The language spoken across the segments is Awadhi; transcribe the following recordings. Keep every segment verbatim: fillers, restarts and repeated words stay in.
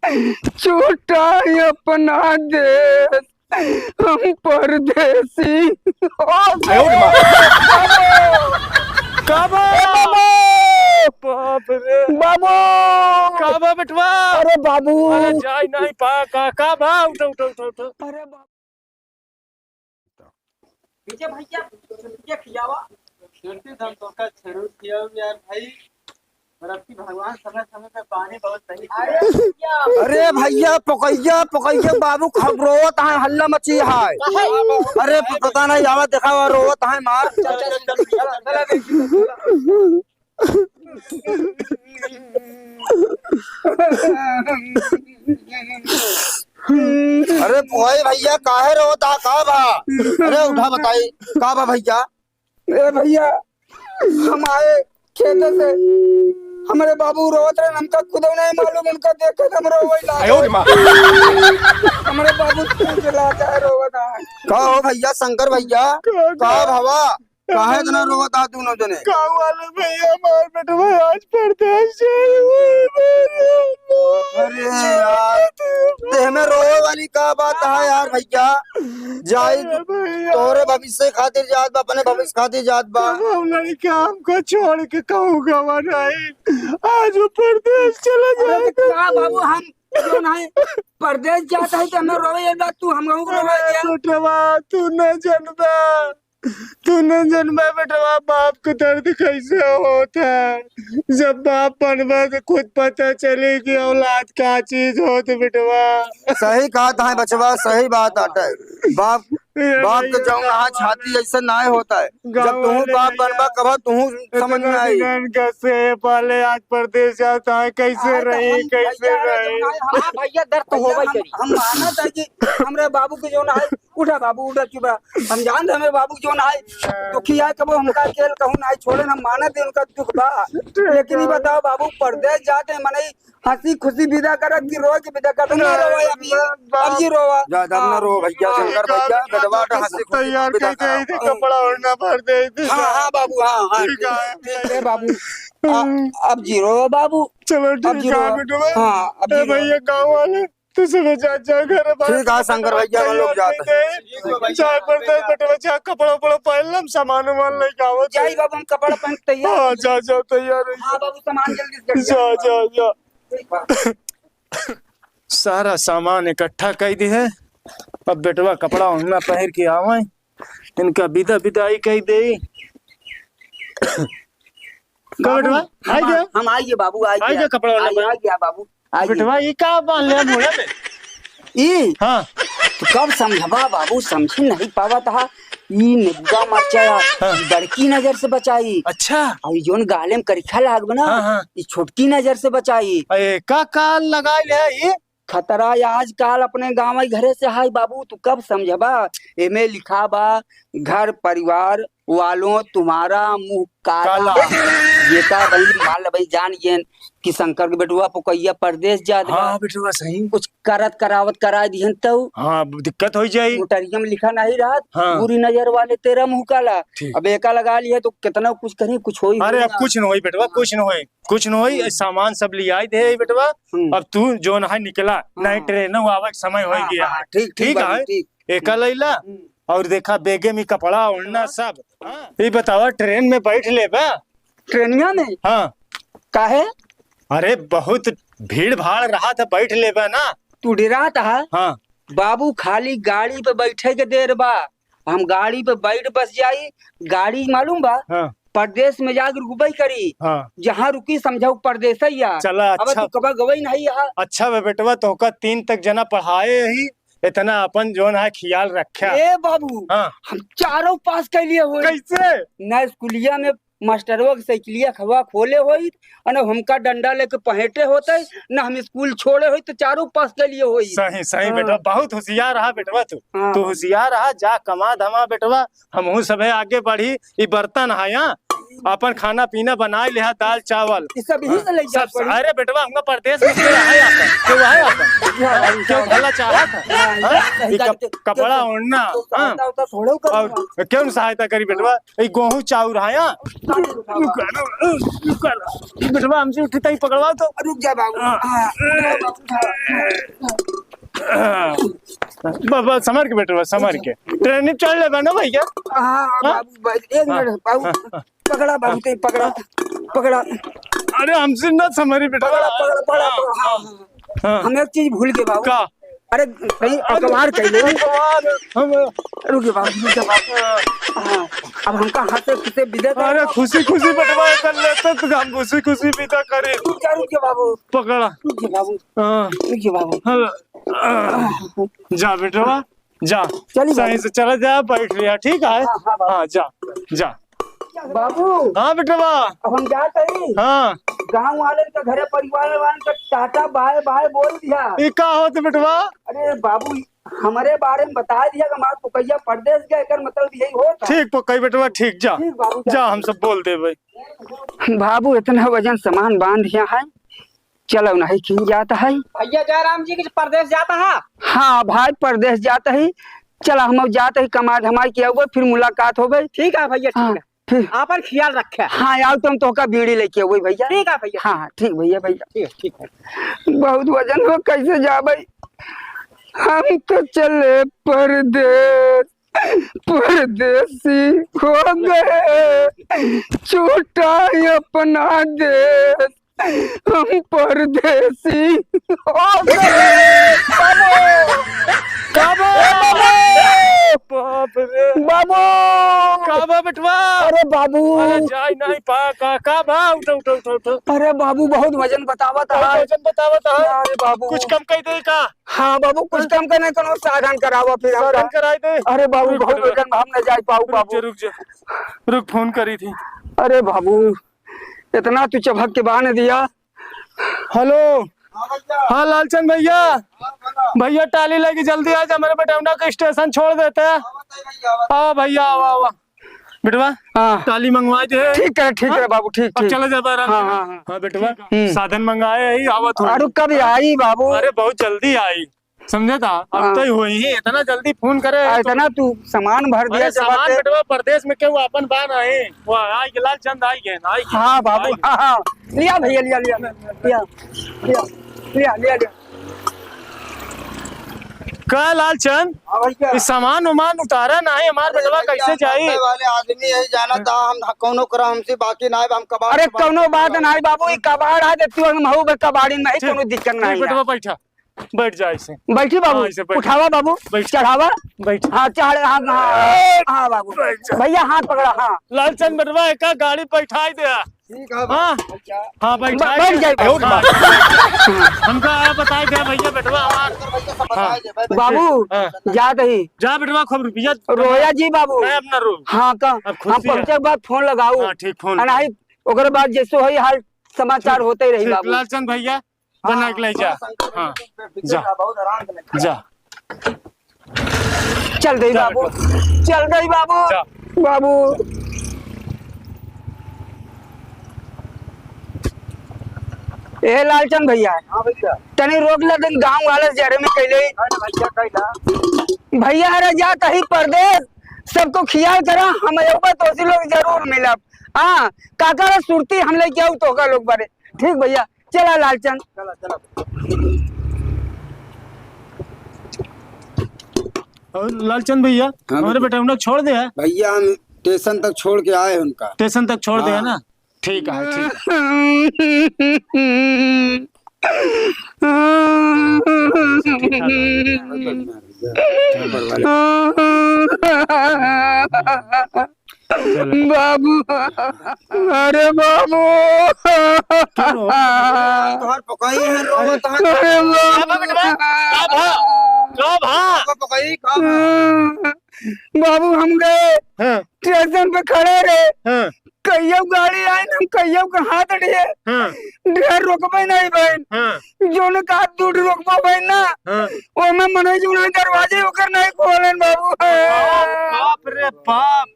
छूटा है अपना देश, हम परदेसी हो गए। आयो रे माँ। का बा? ए बाबू! बाप रे। बाबू! का बा बेटवा? अरे बाबू! अरे जाई नहीं पा, का, का बा? उठा, उठा, उठा, उठा। अरे बाबू! पीछे भैया, छुट्टियाँ खियावा। छुट्टी तो हम तोका जरूर खियाऊ यार भाई। और अब की भगवान समय समय पे पानी बहुत सही अरे भैया। अरे भैया, पकैया, पकैया, बाबू खब रोवत है, हल्ला मची है। काहे? अरे प-, पता नहीं, आवा देखा हुआ रोवत है मार। चल, चल, चल, चल, चल, चल, चल। अरे भाई भैया, काहे रोवत है, का बा? अरे उठा बताई, का बा भैया? ए भैया, हम आए खेते से, हमरे बाबू रोवत रहे, हमका खुदो नहीं मालूम, उनका देखे तो हम रोवे लागे। आयो रे माँ। हमरे बाबू से लागे रोवत है। का हो भैया, शंकर भैया, का, का का? भवा? काहे इतना रोवत आ दोनों जने? गाँव वाले भैया, हमार बेटवा आज परदेस जाए हुए। अरे यार, ते हमें रोवे वाली का बात है यार भैया? जाई अरे भैया। तोरे भविष्य खातिर जात बा, अपने भविष्य खातिर जात बा। हम लड़का हमको छोड़ के कहूँ गवा नहीं, आज वो परदेस चला अरे जाए। तो का बाबू, हम जो नहीं परदेस जात है तो हमें रोवे ये बात, तू हम लोग को रोवे अरे दिया। बेटवा, तू न जनबा, तू न जनबा बेटवा, बाप के दर्द कैसे होत है। जब बाप बनबा तो खुद पता चली कि औलाद का चीज होत बेटवा। सही कहत है बचवा, सही बात आटे। बाप, ए बाप के भैया, जौन कहा छाती ऐसा नाय होता है। जब गाँव तू वाले बाप भैया, बनबा कबा तू समझ इतना में आई। दिन कैसे पाले, आज परदेस जाता है, कैसे अरे तो रही, हम कैसे भैया, रही? हाँ भैया, दर्द तो भैया, होबे हम, करी। हम मानत है कि हमरे बाबू के जौन है, उठा बाबू, उठा, चुप रहा। हम जानत है हमरे बाबू के जौन है, दुखी है, कबो हमका अकेल कहूँ नाय छोड़े, हम मानत है उनका दुख बा। लेकिन ये बताओ बाबू, परदेस जाते हैं, मनई हँसी खुशी विदा करत कि रोए के विदा करत? ना रोवा अभी, अब जी रोवा। जा, जा, ना हाँ। रो भैया, हाँ। शंकर भैया, गदवा तो हँसी खुशी तैयार विदा कर दे, करा। कपड़ा ओढ़ना भर दे, दे। हाँ, हाँ बाबू, हाँ, हाँ। ठीक है। ठीक है बाबू। आ, अब जी रोवा बाबू। चलो अब ठीक जी है रोवा। बेटवा। हाँ, अब ए जी रोवा। भैया, गाँव वाले, तू सब जा, जा घर बाहर। ठीक है शंकर भैया, हम लोग जाते हैं। जा, परदेस बेटवा, जा, कपड़ा उपड़ा पहन लम, सामान उमान लेके आवत जाई है। बाबू, हम कपड़ा पहन तैयार हाँ, हैं। जा, जा, तैयार है। हाँ बाबू, सामान जल्दी से जल्दी जा, आओ। जा, जा। ठीक बा। सारा सामान इकट्ठा कई दी है। अब बेटवा कपड़ा ओढ़ना पहिर के आवे, इनका विदा विदाई कई दे। का बाबू, बेटवा, हम आई आ, गया? हम आई गया बाबू, आई आई गया। गया कपड़ा ओढ़ना आई, पहिर? आई गया बाबू, आई गया। बेटवा, ये का बांध ले मुड़े में? ई? हाँ। तो कब समझबा बाबू, समझी नहीं पावत हा। ई निबुआ मरचा हाँ। बड़की नजर से बचाई। अच्छा। और ई जोन गाले में करिखा लागबे ना, हाँ, हाँ। ई छोटकी नजर से बचाई। ए, का काल लगाई ले ई? खतरा या आजकाल अपने गाँव घरे से हाय बाबू, तू कब समझबा? एमे लिखा बा, घर परिवार वालों तुम्हारा मुंह काला। काला। ये का भाई, मान ले भाई, जान गेन कि शंकर के बेटवा पकैया परदेस जात बा। हाँ, बेटवा सही। कुछ करत करावत कराए दिहन तउ। हाँ, अब दिक्कत होइ जाई। मोटरिया में लिखा नहीं रहत, हाँ। बुरी नजर वाले तेरा मुंह काला। ठीक। अब एका लगा लिया तो कितना कुछ करी, कुछ होई, अरे, होई अब ना। कुछ न होई बेटवा, हाँ। कुछ न होई, कुछ न होई, हम्म। सामान सब लियाई दे बेटवा। हम्म। अब तू जोन है निकला, हाँ। नहीं ट्रेन आवे के समय होइ हाँ, गया हाँ, है। ठीक, ठीक ठीक बाबू, है, ठीक। एका लैला हम्म। और देखा बेगे में कपड़ा ओढ़ना हाँ। सब। हाँ। ये बतावा ट्रेन में बैठ लेबा? ट्रेनिया में? हाँ। काहे? अरे बहुत भीड़ भाड़ रहा था, बैठ लेबा ना। तू डेरात हा? हाँ। बाबू खाली गाड़ी पे बैठे के देर बा, हम गाड़ी पे बैठ बस जाई, गाड़ी मालूम बा? हाँ। परदेस में जाके रुकबे करी। हाँ। जहाँ रुकी समझाऊ परदेसैया। चला, अब अच्छा। तू कबा गवई नहीं हा। अच्छा बे बेटवा, तोहका तीन तक जना पढ़ाए ही, इतना अपन जोन है खियाल रख्या। ए बाबू, हाँ। हम चारों पास कैलिए होई। कैसे? ना स्कूलिया में मास्टरवा के साइकिलिया खवा खोले होई, और ना हमका डंडा लेके पहेटे होते, ना हम स्कूल छोड़े होई, तो चारों पास कैलिए होई। सही, सही हाँ। बेटवा, बहुत होशियार रहा बेटवा तू। हाँ। तू होशियार रहा, जा कमा धमा बेटवा, हमहू सभे आगे बढ़ी। ई बर्तन है यहाँ, आपन खाना पीना बनाइ लिहा, दाल चावल। ई सब यही से लइ जाए पड़ी। अरे बेटवा, हमका परदेस में केहू है आपन? केहू है आपन? हाँ, हाँ, केहू भला चाहत है? हाँ, हाँ? सही ई बात कप-, है। कपड़ा ओढ़ना, केहू हाँ? सहायता होता थोड़े करूँगा। और केहू सहायता करी बेटवा? ई गोहूँ चाउर है, हाँ? रुक, रुक, रुक, रुक, बेटवा, हमसे उठी तई पकड़वा तो। रुक जा बाबू। हाँ। हाँ, उठा बाबू, उठा। बाबा, संभर के बेटवा, संभर के। ट्रेनिंग चढ़ लेबा ना भैया? हाँ, हाँ? बाबू, बस एक हाँ, मिनट, बाबू। हाँ, हाँ। पकड़ा बाबू, हाँ। ते पकड़ा, पकड़ा। अरे, हमसे ना संभरी बेटवा। पकड़ा, पकड़ा, पकड़ा, हाँ, पकड़ा, हाँ, हाँ। हाँ। हम एक चीज भूल गए बाबू। का? अरे, कहीं अरे, अखबार कहीं नहीं। अखबार, हम रुक जा बाबू, रुक जा बाबू। हाँ, अब हमका हँसे खुसे विदा कर। अरे, खुशी खुशी बटवा कर लेते तो हम खुशी खुशी विदा करे। रुक जा, रुक जा बाबू। पकड़ा। रुक जा बाबू। हाँ। रुक जा बाबू। हाँ। जा बेटवा, जा। चली सही बाबू। से चला जा, बैठ लिया, ठीक है? हाँ, हाँ बाबू। हाँ, जा, जा। बाबू। हाँ बेटवा। अब हम जात हई। हाँ। गाँव वाले के घरे परिवार वाले के टाटा बाय बाय बोल दिया। ई का होत बेटवा? अरे बाबू, हमरे बारे में बता दिया कि हमार पुकैया परदेस गए, एकर मतलब यही होत है। ठीक पुकई बेटवा, ठीक, जा। ठीक बाबू, जा। जा, हम सब बोल देबे। बाबू, इतना वजन सामान बांध दिया है, चलो नहीं खींच जाता है। भैया जयराम जी के परदेस जाता है। हाँ भाई, परदेस जाता है। चला, हम जाते ही कमा धमाई के आउबे, फिर मुलाकात होबे। ठीक है भैया, ठीक हाँ, है। ठीक। आपन ख्याल रखे। हाँ, आओ तुम तोहका बीड़ी लेके आउबे भैया। ठीक है भैया। हाँ, हाँ, ठीक भैया, भैया। ठीक, ठीक है। बहुत वजन हो, कैसे जाबे? हम तो चले परदेस, परदेसी हो गए, छूटा अपना देश। हम परदेसी हो गए। बाबू! का बा? ए बाबू! बाप रे। बाबू! का बा बेटवा? अरे बाबू! अरे जाई नहीं पा, का, का बा? उठो, उठो, उठो, उठो। अरे बाबू, बहुत वजन बतावत बहुत है। वजन बतावत है। अरे बाबू। कुछ कम कइ दे का? हाँ बाबू, कुछ कम करने कोनो साधन करावा फिर हमका। साधन कराई दे। अरे बाबू, रुक, बहुत रुक। वजन, हम न जाई पाऊ रुक बाबू। जा, रुक जा। रुक, फोन करी थी। अरे बाबू, इतना तू चभक के बांध दिया। हेलो। हाँ लालचंद भैया, भैया टाली लेके जल्दी आ जा, मेरे बेटौना के स्टेशन छोड़ देते हैं। हाँ भैया, आवा, आवा। बेटवा, हाँ। टाली मंगवा दे। ठीक है, ठीक है हाँ? बाबू, ठीक, अब ठीक। चला जा आराम से। हाँ, हाँ, हाँ। हाँ बेटवा, हम्म। साधन मंगाए ही, आवत हो। अरे कब आई बाबू? अरे बहुत जल्दी आई। समझे था? अब हाँ। तो ही होई ही, इतना जल्दी फोन करे आ, तो इतना तू सामान भर दिया अरे जब सामान आते। बेटवा, परदेस में केहू आपन बा नाहीं। वो आई के लालचंद आई गए, आई गए, हाँ बाबू, आई गए। हाँ, हाँ। लिया भैया, लिया, लिया, लिया, लिया, लिया, लिया, लिया। का लालचंद? हाँ भैया। ई सामान उमान उतारा नाहीं, हमार अरे बेटवा भैया, कैसे जाई? धंधे वाले आदमी है, जाना हाँ। था हम, कौनो करा हमसे बाकी ना है, हम कबाड़ अरे से बात कौनो करते बात हैं। नाहीं बाबू, ई कबाड़ है, तू हम हऊ बे कबाड़ी में, ठीक, कौनो दिक्कत ठीक, नाहीं है। बेटवा बैठा। बैठ जा ऐसे। बैठी बाबू, हाँ, ऐसे बैठ। उठावा बाबू, बैठ। चढ़ावा। बैठ। हाँ, चढ़, हाँ, हाँ, हाँ बाबू। बैठ जा। भैया हाथ पकड़ा, हाँ। लालचंद बेटवा, एका गाड़ी बैठाई दे। ठीक है हाँ। हाँ, बैठाई ब-, बैठ दे। जाए बाबू। हाँ। हमका आया बताई दे भैया, बेटवा हमार। हाँ। बाबू, हाँ। जात ही। जा बेटवा, खूब रुपया। रोया जी बाबू। मैं अपना रो। हाँ, का? अब खुशी हम पहुँचे है। के बाद फोन लगाऊ। हाँ, ठीक, फोन। आ, नहीं, ओकरे बाद जैसे होई हाल समाचार ठीक, होते ही रही ठीक, बाबू। लालचंद भैया, बना के ले जा। हाँ, हाँ, हाँ। जा। बहुत आराम से जा। चल दे जा बाबू, बेटा। चल दे बाबू। जा। बाबू। ए लालचंद भैया, हाँ भैया। तनी रोक ले, दिन गाँव वाले जरे में कैले। अरे भैया, कैला। भैया, अरे जा कहीं परदेस, सबको खियाल करा, हम एगो तोसी लोग जरूर मिलब। हाँ, काका रे सुरती हम लेके आऊ तोहका लोग बारे। ठीक भैया, चला लालचंद। चला, चला। और लालचंद भैया, हाँ हमारे भैया। बेटा उन्हें छोड़ दे है। भैया, हम स्टेशन तक छोड़ के आए उनका। स्टेशन तक छोड़ दे है हाँ। ना? ठीक है, ठीक है। ठीक है। चलो। बाबू, अरे बाबू। क्या रो? तोहर पकई है, रो, अरे, तोहर अरे बाबू। का भा? का भा? का भा? पकई, का भा? बाबू, हम गए। हाँ। स्टेशन पे खड़े रहे। हाँ। कहियो गाड़ी आई, हम कहियो के हाथ दिए। हाँ। ढेर रोकबे नहीं भइल। हाँ। जोने का दू रोकबो भइल ना, हाँ। ओमे मनई जोने दरवाजे ओकर नहीं खोलेन बाबू। बाप, बाप रे बाप।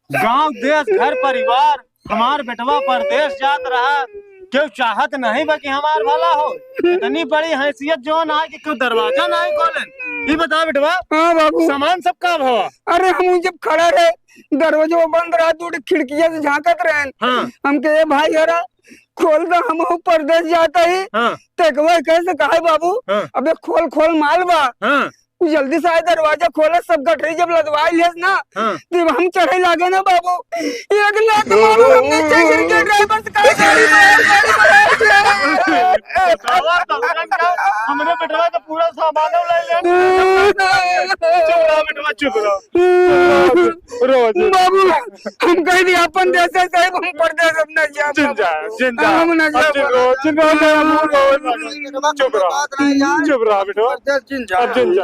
गांव, देश, घर, परिवार, हमार बेटवा परदेस जात रहा, केहू चाहत नहीं बा कि हमार भला हो। इतनी बड़ी हैसियत जौन आए कि केहू दरवाजा नहीं खोलेन। ई बता बेटवा, हाँ बाबू। सामान सब का भवा? अरे हम जब खड़ा रहे, दरवाजो बंद रहा, दू ठे खिड़किया से झांकत रहेन। हाँ। हम कहे, "ए भाई, हरा खोल द, हम परदेस जात ही।" हाँ। ते कहे, "कैसे, काहे बाबू?" हाँ। "अबे खोल, खोल माल बा।" हाँ। उ जल्दी से आए, दरवाजा खोले, सब गठरी जब लदवाई लेस ना, हाँ। तब हम चढ़े लागे ना बाबू। एक लात मारो, हम नीचे गिर के ड्राइवर से कहा, "गाड़ी बढ़ाओ, गाड़ी बढ़ाओ।" बतावा, तब तक का हमरे बेटवा का पूरा सामान ले ले। चुप रहा बेटवा, चुप रहा। रो, रो, रो। बाबू, हम कह दिया अपन देश से, हम परदेस अब न जाब। जिन जा, जिन जा। हम न अब जाब। जिन रो, जिन रो, जिन रो, रो। चुप रहा। चुप रहा बेटवा। परदेस जिन जा। अब जिन जा।